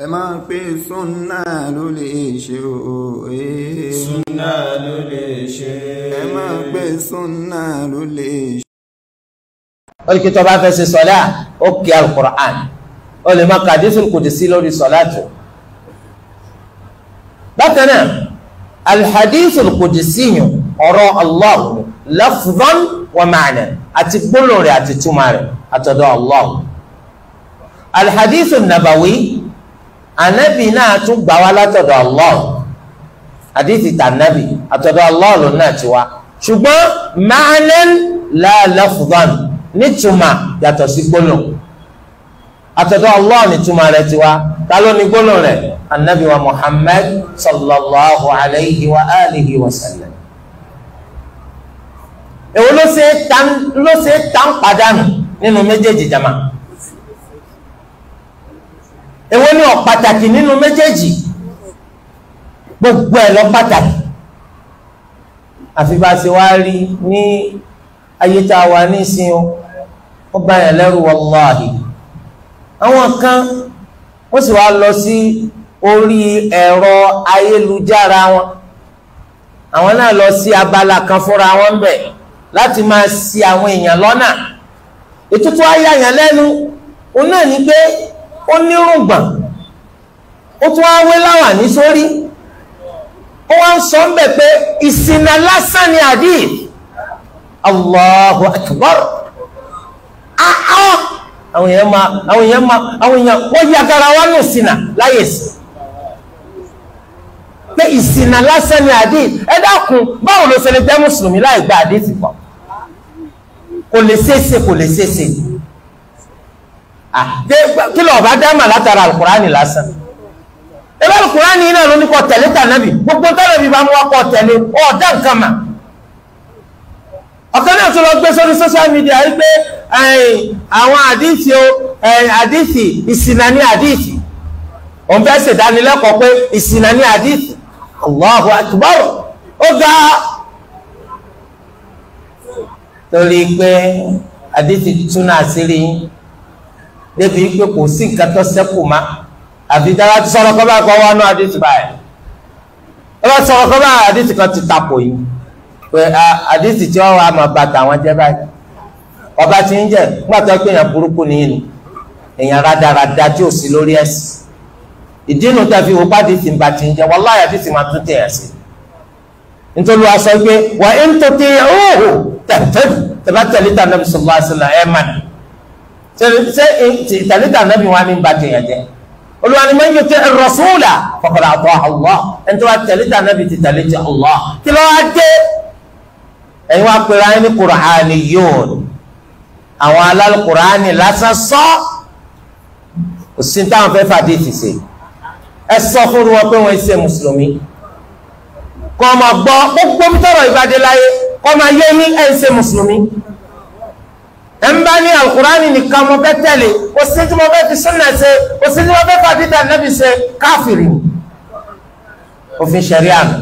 Ẹ máa pé súnà ló lè ṣe o. Súnà ló lè ṣe. Ẹ máa pé súnà ló lè ṣe. Ó ní kí tó bá fẹ́ ṣe sọ́lá ó kí alukur'an, ó lè má ka hadisul qudsi lórí sọ́lá tó. Bákan náà alhadisul qudsi yìí ọ̀rọ̀ Allah lafzan wa ma'nan àti gbólóhùn rẹ̀ àti túmọ̀ rẹ̀ àtọ̀dọ̀ Allah. Alhadisul nabawi anabi náà tún gbà wá látọ̀dọ̀ Allah, hadithi tànàbì àtọ̀dọ̀ Allah ló náà ti wá, ṣùgbọ́n ma'nan la lafzan nítumọ̀ yàtọ̀ sí gbólóhùn. Àtọ̀dọ̀ Allah nítumọ̀ rẹ̀ ti wá. Ta ló ní gbólóhùn rẹ̀? Anabi wa Muhammad sallallahu alayhi wa alihi wa sallam. Èwo ló ṣe tán padànù nínú méjèèjì jama? Èwo ni ó pàtàkì nínú méjèèjì? Gbogbo ẹ̀ ló pàtàkì. Àfi bá a ṣe wá rí ní ayé tá a wà nísìnyí o, ó bá yẹn lẹ́rù wàláhì. Àwọn kan wọ́n sì wá lọ sí orí ẹ̀rọ ayélujára wọn, àwọn náà lọ sí abala kan fúnra wọn bẹ̀ láti máa ṣì àwọn èèyàn lọ́nà. Ètùtù ayé àyàn lẹ́nu òun náà ní pé ó nírùngbọ̀n, ó tún wá wé láwàní sórí, ó wá ń sọ ń bẹ̀ pé ìsìnà lásán ni hadith. Allahu akbar. Àwọn èèyàn wọ́n yí agara wá nù ìsìnà láyè sí pé ìsìnà lásán ni hadith. Ẹ dákun, báwo ló ṣe lè jẹ́ mùsùlùmí láì gba hadith pọ̀? Kò lè ṣeéṣe, kò lè ṣeéṣe. Kí ló bá dáàmà látara alukurani lásán? Ebe alukurani yìí náà ló ní kó tẹ̀lé tànàbì, gbogbo tànàbì bá mú wa kó tẹ̀lé, ọ̀dà nǹkan mà. Ọ̀kan náà tó lọ gbé sórí social media yìí pé àwọn àdìsí o, àdìsí ìsìnà ní àdìsí. Òun fẹ́ ṣèdánilẹ́kọ̀ọ́ pé ìsìnà ní àdìsí. Allahu akbar. Ó ga torí pé àdìsí túnú àṣírí yín débi pé kò sí nǹkan tó ṣẹ́kù má. Àfi dára ti sọ̀rọ̀ kọ́ bá kọ́ wá náà àdìsí báyìí. Ẹ bá sọ̀rọ̀ kọ́ bá àdìsí kan ti tapò yìí pé àdìsí tí wọ́n wá máa ba tàwọn jẹ́ báyìí. Ọba ti ń jẹ́ nígbà tó pé èèyàn burúkú nìyí ni, èèyàn rádaràda tí ò sí lórí ẹ̀sìn. Ìdí inú tá a fi wò pàdé tí ń ba ti ń jẹ́, wàláhì àdìsí máa tún tẹ̀ ẹ̀ sí. Nítorí wàá sọ pé wà ń tó ti hóhó tẹ̀tẹ̀ tẹ̀bá tẹ̀lé tà nàbì sallallahu alaihi wasallam ẹ̀ mọ̀nà. Ṣé tẹ̀lé tà nàbì wà ní ba ti yàn jẹ́? Olúwa ni man yuti ar-rasula faqad ata'a Allah. Ẹni tó wá tẹ̀lé tà nàbì ti tẹ̀lé ti Allah. Kí ló wá dé? Ẹ̀yin wá pera ẹni Qur'aniyun, àwọn alálùkùránì lásán sọ òsì táwọn fẹ́ fàdé ti ṣe. Ẹ sọ fún wọn pé wọ́n ṣe mùsùlùmí, kọ́ ọmọ gbọ́ gbogbo mi tọrọ ìbàdí láyé, kọ́ ọmọ yé ní ẹ̀ ń ṣe mùsùlùmí. Ẹ̀ ń bá ní alùkùránì nìkan mo fẹ́ tẹ̀lé, òsì tí mo fẹ́ fi súnà ṣe, òsì tí mo fẹ́ fàdé tà nẹ́bí ṣe, káfìrì òfin ṣẹ̀ríà nù.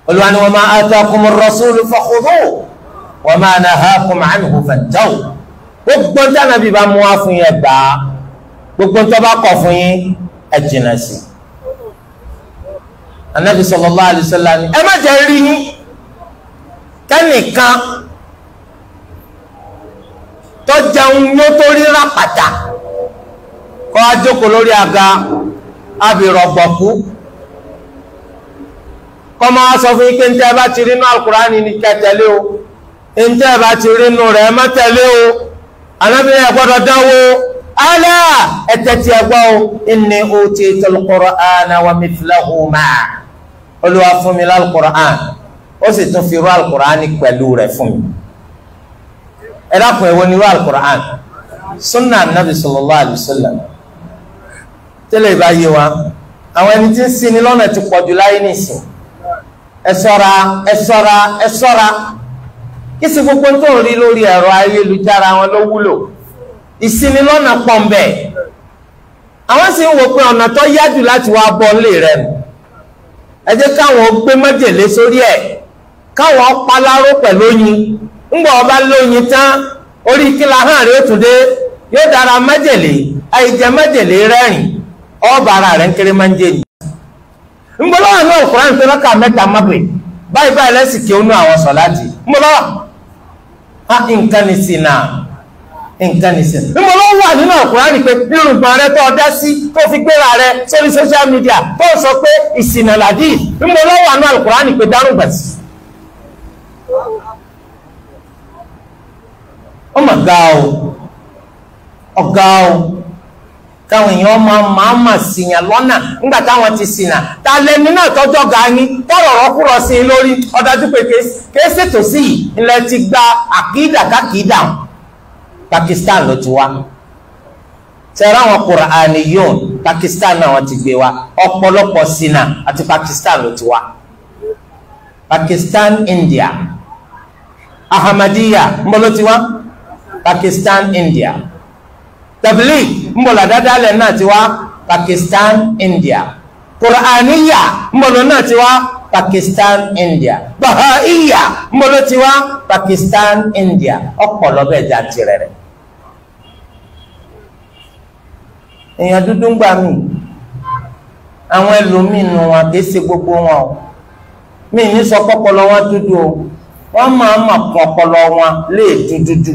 Olúwa ni wa ma atakum ar-rasulu fakhudhuhu wa ma nahakum anhu fantahu. Gbogbo tí Ànábì bá mú wá fún yín gbà á, gbogbo tó bá kọ̀ fún yín ẹ jìnnà sí. Ànábì sallallahu alaihi wasallam ni ẹ má jẹ́ rí yín kẹ́nìkan tó jẹun yó tó rí rápàtà kó wá jókòó lórí àga àbírọ̀gbọ̀kú, kọ́mọ wá sọ fún yín pé ntẹ́ bá ti rí inú alukurani ní kẹ́ tẹ̀lé o, ntẹ́ bá ti rí inú rẹ̀ má tẹ̀lé o, Ànábì ẹ gbọ́dọ̀ dánwò. Ala ẹ̀tẹ̀ tí ẹ gbọ́ o, inni utitul Qur'ana wa mithlahu ma'a. Olúwa fún mi lálùkùrán, ó sì tún fi rú alukurani pẹ̀lú rẹ̀ fún mi. Ẹ dákun, èwo ni rú alukurán? Sunna Ànábì sallallahu alaihi wasallam. Tẹ́lẹ̀ ìbá yé wa, àwọn ẹni tí ń ṣini lọ́nà ti pọ̀jù láyé nìsín. Ẹ ṣọ́ra, ẹ ṣọ́ra, ẹ ṣọ́ra. Kí sì gbogbo tó ń rí lórí ẹ̀rọ ayélujára wọn ló wúlò. Ìṣinilọ́nà pọ̀ ń bẹ̀. Àwọn sì ń wò pé ọ̀nà tó yá jù láti wá bọ́ nílé rẹ̀ nù. Ẹ jẹ́ káwọn gbé májèlé sórí ẹ̀, káwọn paláró pẹ̀lú oyin. Ńgbà ọba lóyin tán, orí kíla hàn rí òtún dé, yóò dára májèlé. Àìjẹ májèlé rẹ́rìn ọba ara rẹ̀ ń kéré máa ń jẹ ni. Ńgbọ́lọ́wọ́ náà Kùránì pé rákà mẹ́ta Maghrib báyìí báyìí lẹ́sìn kí ó nú àwọn sọ̀láàtì. Ńgbọ́lọ́wọ́ á nǹkan ní sí náà nǹkan ní sí náà. Ńgbọ́lọ́wọ́ wà nínú Kùránì pé irùngbọ̀n rẹ tó ọdá sí tó fi gbéra rẹ sórí social media tó sọ pé ìsìnà làdí. Ńgbọ́lọ́wọ́ wà nínú Kùránì pé dárúgbà sí. Ó mà ga o, ọ̀gá o, káwọn èèyàn máa máa sìyàn lọ́nà nígbà táwọn ti sìnà. Ta lẹni náà tọ́jọ́ ga yín tọ́rọ̀ rọ́kúrọ̀ sí i lórí ọ̀dájú pé kìí ṣètò sí yìí ilẹ̀ ti gba àkídà kákìdà. Pakistan ló ti wá. Tẹ̀rọ àwọn Kùránìyùn Pakistan náà wọ́n ti gbé wa. Ọ̀pọ̀lọpọ̀ sìnà àti Pakistan ló ti wá. Pakistan, India. Ahmadiyya ńbọ̀ ló ti wá? Pakistan, India. Tabligh ńbọ̀lá dáadáa náà ti wá? Pakistan, India. Qur'aniyya ńbọ̀lá náà ti wá? Pakistan, India. Baha'iyya ńbọ̀lá ti wá? Pakistan, India. Ọ̀pọ̀lọpọ̀ bẹ́ẹ̀ já tirẹ̀ rẹ̀. Èèyàn dúdú ń gbà mí, àwọn ẹlòmíín nu wọn kì í ṣe gbogbo wọn o. Mí ní sọ pọ́pọ́lọ wọn dúdú o, wọ́n máa ma kún ọpọlọ wọn lè dúdúdú.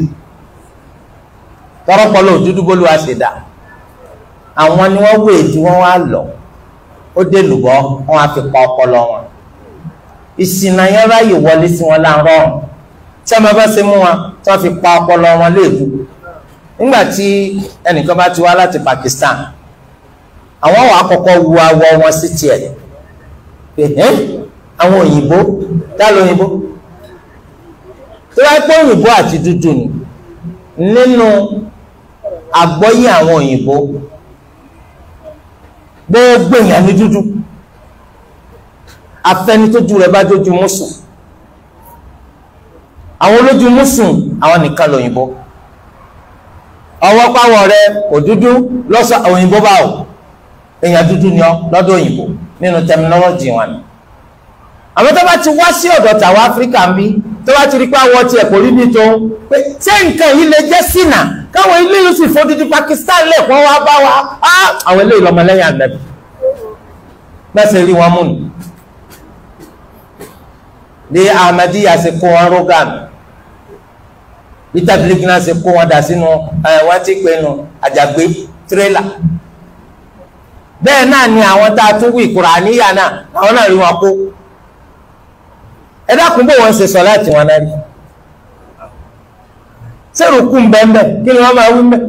Tọrọpọlọ òdúdú bólú wa ṣe dà. Àwọn ni wọ́n wé tí wọ́n wá lọ, ó dé lùbọ́ wọ́n á fi pa ọpọlọ wọn. Ìsìnà yẹn ráyè wọlé sí wọn láàárọ̀ tí wọ́n bá ṣe mú wọn tí wọ́n fi pa ọpọlọ wọn léèdú. Nígbà tí ẹnìkan bá ti wá láti Pakistan, àwọn wàá kọ́kọ́ wu awọ wọn sí tiẹ̀. Àwọn òyìnbó tá lóyìnbó tó wáyé pé òyìnbó àti dúdú ni nínú àgbọ́yé àwọn òyìnbó, gbogbo èèyàn ní dúdú. Afẹnitójú rẹ̀ bá jójú mùsùn, àwọn olójú mùsùn àwọn nìkan lòyìnbó. Ọwọ́ pàwọ̀ rẹ̀ kò dúdú lọ́sọ̀ òyìnbó bá o, èèyàn dúdú ni ọ lọ́dọ̀ òyìnbó nínú tẹminọ́lọ́jì wọn ni. Àwọn tó bá ti wá sí ọ̀dọ̀ tàwa Áfíríkà ń bí, tó bá ti rí pé àwọn tiẹ̀ kò rí bí tó pé ṣé nǹkan yìí lè jẹ́ sínà káwọn ilé yìí sì fòdìdí Pakistan lẹ́kọ̀ọ́ wá bá wa á àwọn ilé ìlọmọlẹ́yìn àgbẹ̀bí mẹ́sẹ̀ rí wọn mú nù. Bí Ahmadiyya ṣe kó wọn rógàn, bí Tabligh náà ṣe kó wọn dà sínú wọ́n ti pè nù àjàgbé tírélà. Bẹ́ẹ̀ náà ni àwọn tá a tún wí Kùránìyà náà àwọn náà rí wọn kó. Ẹ dákun bó wọn ṣe sọ láti wọn náà rí sẹ́rù kú mbẹ́mbẹ́ kí ni wọ́n máa wí mbẹ́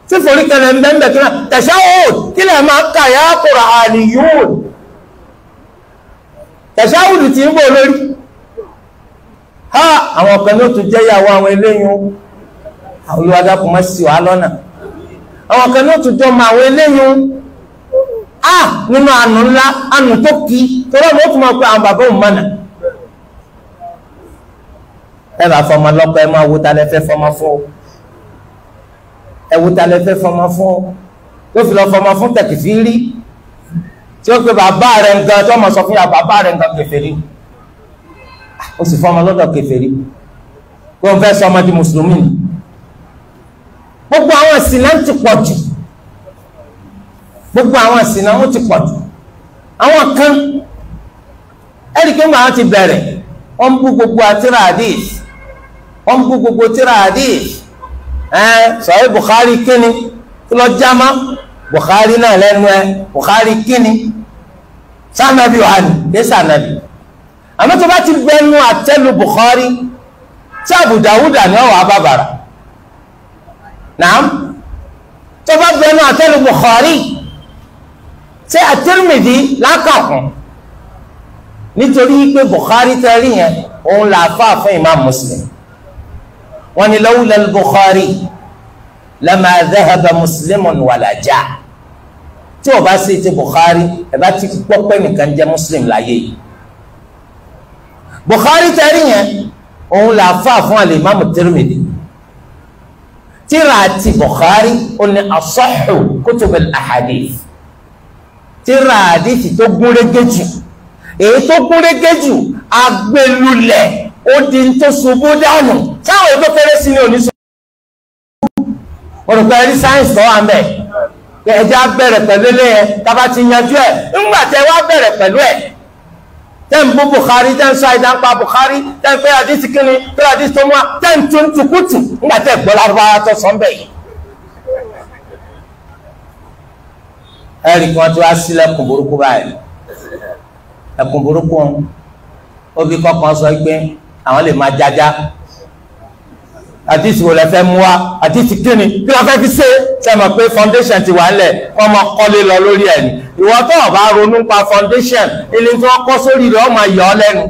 tí forí kẹlẹ̀ mbẹ́mbẹ́ kí ni tashahhud kí lè máa kà yá Qur'aniyun tashahhud tí ń bọ̀ lórí ha àwọn kan ní ó tún jẹ́ ìyàwó àwọn eléyìn o. Olúwa dákun má ṣì wá lọ́nà. Àwọn kan ní ó tún jọ mọ àwọn eléyìn o. A nínú àánú ńlá àánú tó kí torí àwọn ó tún máa pe àwọn bàbá òun mọ̀nà. Ẹ bá fọmọ lọ́kọ ẹ máa wo ta lẹ fẹ́ fọmọ fún o. Ẹ wo ta lẹ fẹ́ fọmọ fún o. Tó fi lọ fọmọ fún tẹkìfì rí tí ó pe bàbá rẹ̀ nǹkan tí wọ́n máa sọ fún yà bàbá rẹ̀ nǹkan kèfèrí. Ó sì fọmọ lọ́dọ̀ kèfèrí kó n fẹ́ sọ ọmọ di mùsùlùmí ni. Gbogbo àwọn ìsìnà ti pọ̀ jù. Gbogbo àwọn ìsìnà wọn ti pọ̀ jù. Àwọn kan ẹ̀rí kí wọ́n ti bẹ̀rẹ̀ wọ́n ń bú gbogbo àtìrà hadith, wọ́n ń bú gbogbo tírà hadith. Sọ̀rọ̀ Bukhari kíni kí lọ jámá Bukhari náà lẹ́nu ẹ Bukhari kíni sànàbí wà ní kí sànàbí. Àmọ́ tó bá ti gbẹnu àtẹ́lu Bukhari tí Abu Dawuda ni ọ̀wọ́ abábàrà. Nàám tó bá gbẹnu àtẹ́lu Bukhari tí at-Tirmidhi lákàkùn, nítorí pé Bukhari tẹ́rí yẹn òun là fà fún Imam Muslim. Wọ́n ní lawla al-Bukhari lama dhahaba Muslimun wala jaa. Tí o bá sì ti Bukhari ẹ bá ti gbọ́ pé nìkan jẹ́ Muslim láyé yìí. Bukhari tẹ́rí yẹn òun là fà fún al-Imam Tirmidhi. Tírà ti Bukhari ó ní asahhu kutub al-ahadith, tírà àdìsí tó gúnrégé jù, èyí tó gúnrégé jù agbélulẹ̀ ó di tó ṣubú dànù táwọn èyí tó kéré sí ní oníṣòwò. Olùkọ́ ẹ̀rí sáyẹ́nsì tó wà ń bẹ̀. Ẹ̀jẹ̀ á bẹ̀rẹ̀ pẹ̀lú ilé yẹn tába ti yanjú ẹ̀. Ńgbà tẹ wá bẹ̀rẹ̀ pẹ̀lú ẹ̀. Tẹ́ ń bú Bukhari, tẹ́ ń sọ àìdáńpa Bukhari, tẹ́ ń pé àdìsí kíni, pé àdìsí tó mú wa, tẹ́ ń tún tukùtù ńgbà tẹ́ gbọ́ lárúbáwá tó sọ ń bẹ̀ yìí. Ẹ̀rí kan tí wàá sílẹ̀kùn burúkú báyìí. Ẹ̀kùn burúkú obì kọ̀ọ̀kan sọ pé àwọn lè máa jájá. Àdìsí wo lẹ fẹ́ mú wa, àdìsí kíni, kí la fẹ́ fi ṣe? Ṣé mọ̀ pé foundation ti wà ńlẹ̀, wọ́n máa kọ́lé lọ lórí ẹ̀ ni. Ìwọ tó o bá ronú pa foundation, ilé tí wọ́n kọ́ sórí rẹ̀ ó máa yọ ọ́ lẹ́nu.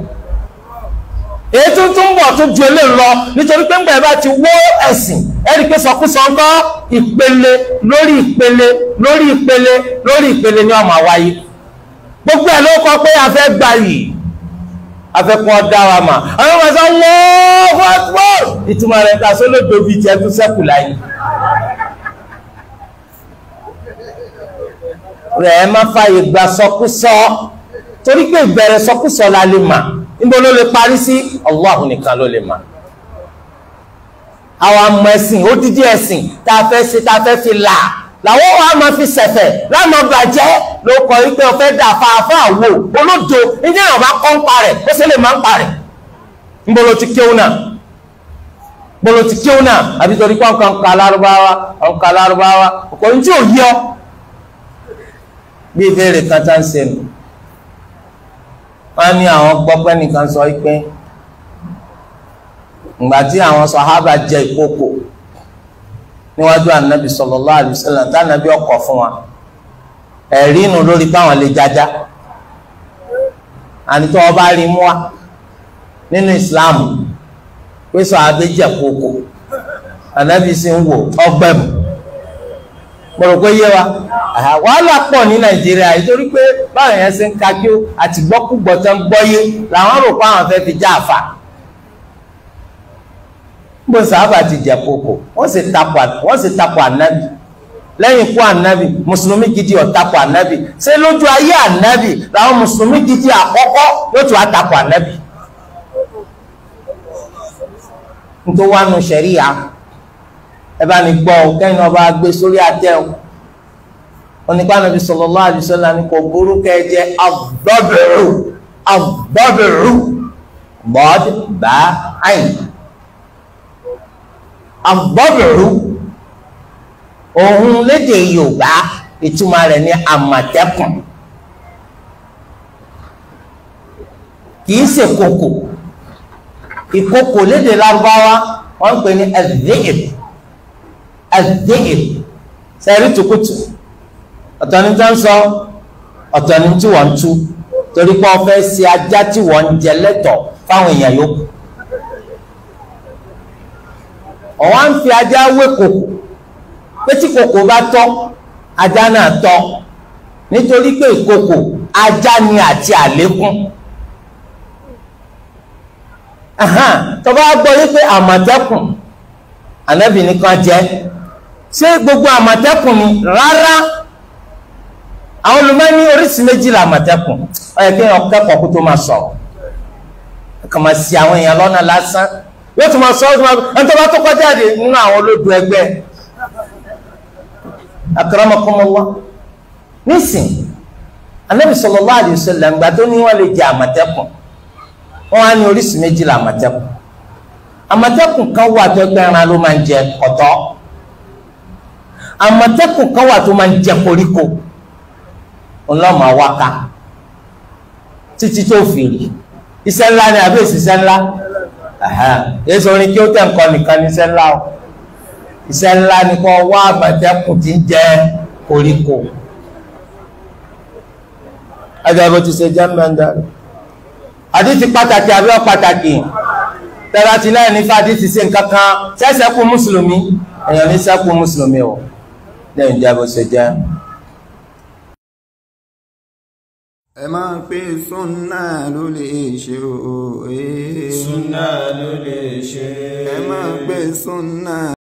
Èyí tó tún bọ̀ tó ju eléyìí lọ, nítorí pé ńgbà ẹ bá ti wó ẹ̀sìn, ẹ rí i pé sọkúsọ ńkọ́ ìpele lórí ìpele lórí ìpele lórí ìpele ni ó máa wáyé. Gbogbo ẹ̀ ló kọ pé a fẹ́ gbà yìí, a fẹ́ kọ́ dá wa mà. Àwọn ọmọ sọ Allahu Akbar, ìtumọ̀ rẹ̀ ta sólódò bíi tiẹ̀ tún sẹ́kù láyé. Rẹ̀ ẹ má fààyè gba sọkúsọ, torí pé ìbẹ̀rẹ̀ sọkúsọ la lè mà. Níbo ló lè parí sí? Allahu nìkan ló lè mà. Àwọn àmọ́ ẹ̀sìn, odidi ẹ̀sìn tá a fẹ́ ṣe, tá a fẹ́ fi là, làwọn wa máa fi ṣẹ̀fẹ̀ láàmú bàjẹ́ ló kọ wípé ọ̀fẹ́ dà fàáfàá wò olódo ní àwọn bá kọ́ ń parẹ̀ ó sì lè máa ń parẹ̀. Níbo ló ti kéwù náà? Níbo ló ti kéwù náà? Àbí torí pé ọ̀kan ka lárúbáwá, ọ̀kan lárúbáwá, kò ní tí ò yí ọ. Bí ìbéèrè kan tá ń ṣe nù, wọ́n ní àwọn gbọ́ pé nìkan sọ pé ìgbà tí àwọn sàhábà jẹ ìkókò níwájú ànábì sallallahu alaihi wasallam tánàbí ọkọ̀ fún wa, ẹ̀rí inú lórí báwọn lè jájá. Àní tó ọba rí mú wa nínú ìsìláàmù pé sàhábà jẹ ìkókò, ànábì sì ń wò ọgbẹ́mù. Mo rò pé yé wa. Wàhálà pọ̀ ní Nàìjíríà nítorí pé báwọn yẹn ṣe ń ka kí ó àti gbọ́kúgbọ́ tó ń gbọ́yé làwọn rò pé àwọn fẹ́ fi já àfà. Bó sábà ti jẹ kókò, wọ́n sì takò ànábì. Lẹ́yìn ikú ànábì, mùsùlùmí gidi ó takò ànábì. Ṣé lójú ayé ànábì làwọn mùsùlùmí gidi àkọ́kọ́ yóò tún àtakò ànábì? Nítorí wàá nu ṣẹ̀ríyà, ẹ bá ní gbọ́ ọ, kẹ́yìn náà bá gbé sórí àtẹ o. Onípa Ànábì sallallahu alaihi wasallam ní kò burú kẹ́ jẹ ad-dab'u, ad-dab'u, bọ́ọ̀dì bá àyìn. Ad-dab'u òun lédè Yorùbá ìtumọ̀ rẹ̀ ní àmọ̀tẹ́kùn. Kìí ṣe kòkò. Ìkòkò lédè Lárúbáwá wọ́n ń pè ní az-zi'b, az-zi'b. Sẹ́rí tukutu, ọ̀tọ̀ ni tó ń sọ, ọ̀tọ̀ ni tí wọ́n ń tú, torí pé wọ́n fẹ́ ṣe ajá tí wọ́n ń jẹ lẹ́tọ̀ fáwọn èèyàn yòókù. Ọ̀wọ́n ń fi ajá wé kòkò, pé tí kòkò bá tọ́, ajá náà tọ́, nítorí pé ìkòkò ajá ni àti àlékún. Tó bá gbọ́ wípé àmọ̀tẹ́kùn Ànábì nìkan jẹ́, ṣé gbogbo àmọ̀tẹ́kùn ni? Rárá. Àwọn olùmọ́ni oríṣi méjì la àmọ̀tẹ́kùn. Ó yẹ kí èèyàn kẹ́kọ̀ọ́ kó tó máa sọ̀rọ̀. Kàn máa ṣì àwọn èèyàn lọ́nà lásán. Yóò tún máa sọ ọ́, ẹni tó bá tó kọjá dé nínú àwọn olódò ẹgbẹ́. Akramakumullah. Nísìn, Ànábì sallallahu alaihi wasallam ìgbà tó ní wọ́n lè jẹ àmọ̀tẹ́kùn, wọ́n á ní oríṣi méjì la àmọ̀tẹ́kùn. Àmọ̀tẹ́kùn kan wà tó ẹgbẹ́ ẹran ló máa ń jẹ ọ̀tọ̀. Àmọ̀tẹ́kùn kan wà tó máa ń jẹ koríko. Ọlọ́mọ awaka títí tó fi rí. Iṣẹ́ ńlá ni àbí ìṣiṣẹ́ ńlá? Èso orin kí ó tẹ̀ nǹkan nìkan ní iṣẹ́ ńlá o. Iṣẹ́ ńlá ni kò wá àmọ̀tẹ́kùn tí ń jẹ koríko. Ẹjọ́ bó ti ṣe jẹ́ mẹ́ńdà. Àdìsí pàtàkì àbí ọ̀pàtàkì? Tẹ́lá ti náà nífa àdìsí ṣe nǹkan kan, ṣẹ́ṣẹ́ kú mùsùlùmí? Èèyàn ní ṣẹ́kù mùsùlùmí o. Lẹ́yìn jẹ́ bó ṣe jẹ́. Ẹ máa pé súnà ló lè ṣe o. Súnà ló lè ṣe. Ẹ máa pé súnà.